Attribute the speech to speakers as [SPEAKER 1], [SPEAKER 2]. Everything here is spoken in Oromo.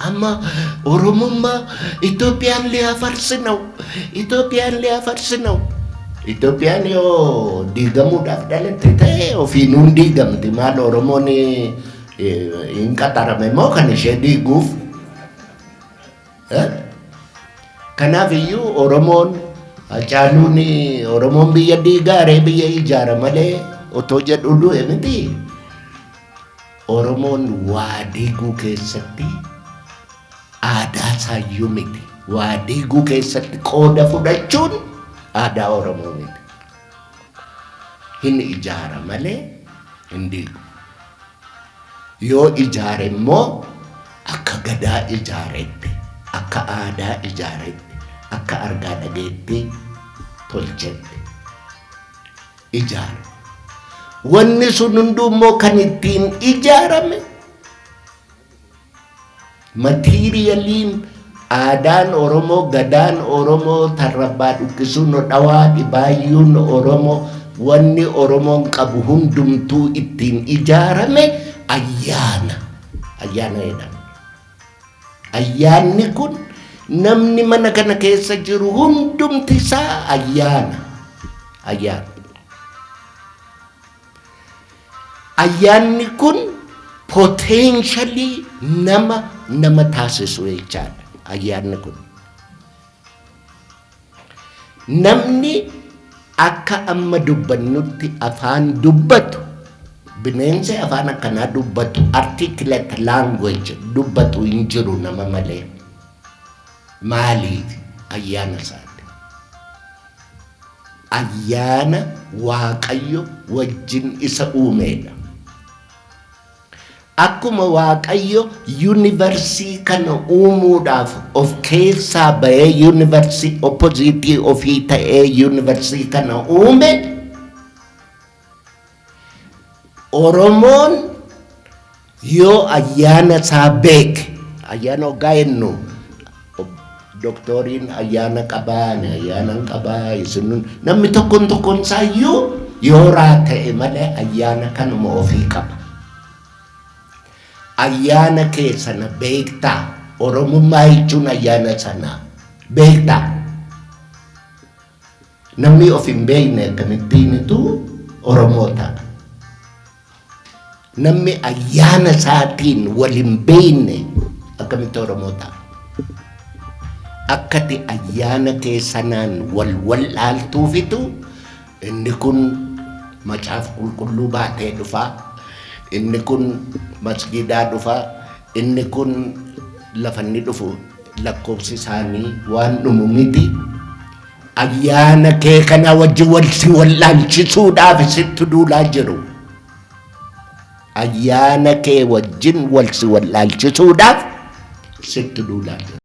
[SPEAKER 1] Amma Oromummaa Itoophiyaan ሊያፈርስ ነው. Itoophiyaan ሊያፈርስ ነው. Itoophiyaan yoo diigamuudhaaf dhalatte ta'e ofiinuu hin diigamti. Maal Oromoon hin qaxarame moo kan ishee diiguuf? Kanaaf iyyuu Oromoon Hacaaluun Oromoon biyya diigaaree biyya ijaara malee otoo jedhu du'e miti. Oromoon waa diiguu keessatti aadaa isaayyuu miti. Waa diiguu keessatti qooda fudhachuun aadaa Oromoo miti. Hin ijaara malee hin diigu. Yoo ijaare immoo akka gadaa ijaaretti, akka aadaa ijaaretti, akka argaa dhageetti tolchetti ijaara. Wanni sun hunduu immoo kan ittiin ijaarame materialiin aadaan Oromoo, gadaan Oromoo, tarrabbaa dhukkisuun, dhawaa dhibaayyuun Oromoo, wanni Oromoon qabu hundumtuu ittiin ijaarame ayyaana. Ayyaana jedhama. Ayyaanni kun namni mana kana keessa jiru hundumti isaa ayyaana. Ayyaana. Ayyaanni kun potentialii nama nama taasisu jechaadha. Ayyaanni kun. Namni akka amma dubbannutti afaan dubbatu, bineensi afaan akkanaa dubbatu, articulate language dubbatu hin jiru nama malee. Maaliif? Ayyaana isaati. Ayyaana Waaqayyo wajjin isa uumedha. Akkuma Waaqayyo universii kana uumuudhaaf of keessaa bahee universii oppositeii ofii ta'ee universii kana uume, Oromoon yoo ayyaana isaa beeke, ayyaana hoggaa jennu doktoriin ayyaana qabaa, ani ayyaana hin qabaa, isin namni tokkoon tokkoon isaayyuu yoo ta'e malee ayyaana kanuma ofii qaba. Ayyaana kee sana beektaa? Oromummaa jechuun ayyaana sanaa beektaa? Namni of hin beekne akkamittiinitu Oromoo ta'a? Namni ayyaana isaatiin wal hin beekne akkamitti Oromoo ta'a? Akkati ayyaana kee sanaan wal wallaaltuufitu inni kun macaafa qulqulluu baatee dhufaa, inni kun masgiidaa dhufaa, inni kun lafa inni dhufu lakkoofsi isaanii waan dhumu miti. Ayyaana kee kana wajjin wal si wallaalchisuudhaaf sitti duulaa jiru. Ayyaana kee wajjin wal si wallaalchisuudhaaf sitti duulaa jiru.